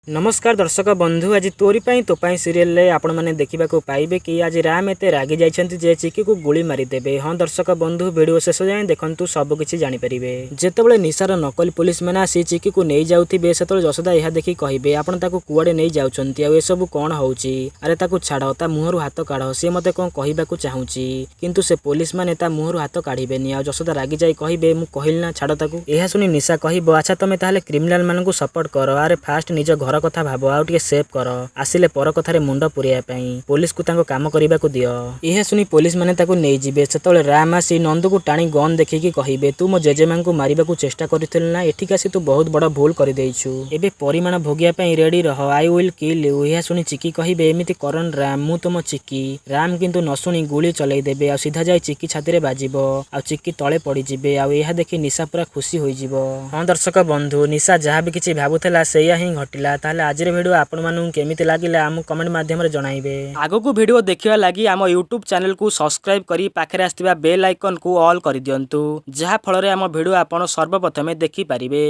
ନମସ୍କାର ଦର୍ଶକ ବନ୍ଧୁ, ଆଜି ତୋରି ପାଇଁ ତୋ ପାଇଁ ସିରିଏଲରେ ଆପଣମାନେ ଦେଖିବାକୁ ପାଇବେ କି ଆଜି ରାମ ଏତେ ରାଗି ଯାଇଛନ୍ତି ଯେ ଚିକିକୁ ଗୁଳି ମାରିଦେବେ। ହଁ ଦର୍ଶକ ବନ୍ଧୁ, ଭିଡ଼ିଓ ଶେଷ ଯାଏଁ ଦେଖନ୍ତୁ, ସବୁ କିଛି ଜାଣିପାରିବେ। ଯେତେବେଳେ ନିଶାର ନକଲି ପୋଲିସ ମାନେ ଆସି ଚିକିକୁ ନେଇଯାଉଥିବେ, ସେତେବେଳେ ଯଶୋଦା ଏହା ଦେଖି କହିବେ, "ଆପଣ ତାକୁ କୁଆଡ଼େ ନେଇ ଯାଉଛନ୍ତି ଆଉ ଏସବୁ କ'ଣ ହଉଛି? ଆରେ ତାକୁ ଛାଡ଼, ତା ମୁହଁରୁ ହାତ କାଢ଼, ସିଏ ମୋତେ କ'ଣ କହିବାକୁ ଚାହୁଁଛି।" କିନ୍ତୁ ସେ ପୋଲିସ ମାନେ ତା ମୁହଁରୁ ହାତ କାଢ଼ିବେନି ଆଉ ଯଶୋଦା ରାଗି ଯାଇ କହିବେ, "ମୁଁ କହିଲି ନା, ଛାଡ଼ ତାକୁ।" ଏହା ଶୁଣି ନିଶା କହିବ, "ଆଚ୍ଛା, ତମେ ତାହେଲେ କ୍ରିମିନାଲ ମାନଙ୍କୁ ସପୋର୍ଟ କର। ଆରେ ଫାଷ୍ଟ ନିଜ ଘର କଥା ଭାବ ଆଉ ଟିକେ ସେଭ୍ କର। ଆସିଲେ ପର କଥାରେ ମୁଣ୍ଡ ପୁରେଇବା ପାଇଁ। ପୋଲିସକୁ ତାଙ୍କ କାମ କରିବାକୁ ଦିଅ।" ଏହା ଶୁଣି ପୋଲିସ ମାନେ ତାକୁ ନେଇଯିବେ। ସେତେବେଳେ ରାମ ଆସି ନନ୍ଦୁକୁ ଟାଣି ଗନ୍ ଦେଖିକି କହିବେ, "ତୁ ମୋ ଜେଜେମାଙ୍କୁ ମାରିବାକୁ ଚେଷ୍ଟା କରିଥିଲୁ ନା? ଏଠିକି ଆସି ତୁ ବହୁତ ବଡ଼ ଭୁଲ କରିଦେଇଛୁ। ଏବେ ପରିଣାମ ଭୋଗିବା ପାଇଁ ରେଡି ରହ। I will kill you." ଏହା ଶୁଣି ଚିକି କହିବେ, "ଏମିତି କରନି ରାମ, ମୁଁ ତୁମ ଚିକି।" ରାମ କିନ୍ତୁ ନ ଶୁଣି ଗୁଳି ଚଲେଇ ଦେବେ ଆଉ ସିଧା ଯାଇ ଚିକି ଛାତିରେ ବାଜିବ ଆଉ ଚିକି ତଳେ ପଡ଼ିଯିବେ। ଆଉ ଏହା ଦେଖି ନିଶା ପୁରା ଖୁସି ହୋଇଯିବ। ହଁ ଦର୍ଶକ ବନ୍ଧୁ, ନିଶା ଯାହା ବି କିଛି ଭାବୁଥିଲା, ସେଇଆ ହିଁ ଘଟିଲା। ତାହେଲେ ଆଜିର ଭିଡ଼ିଓ ଆପଣମାନଙ୍କୁ କେମିତି ଲାଗିଲା, ଆମକୁ କମେଣ୍ଟ ମାଧ୍ୟମରେ ଜଣାଇବେ। ଆଗକୁ ଭିଡ଼ିଓ ଦେଖିବା ଲାଗି ଆମ ୟୁଟ୍ୟୁବ୍ ଚ୍ୟାନେଲକୁ ସବସ୍କ୍ରାଇବ୍ କରି ପାଖରେ ଆସିଥିବା ବେଲ୍ ଆଇକନ୍କୁ ଅଲ୍ କରିଦିଅନ୍ତୁ, ଯାହାଫଳରେ ଆମ ଭିଡ଼ିଓ ଆପଣ ସର୍ବପ୍ରଥମେ ଦେଖିପାରିବେ।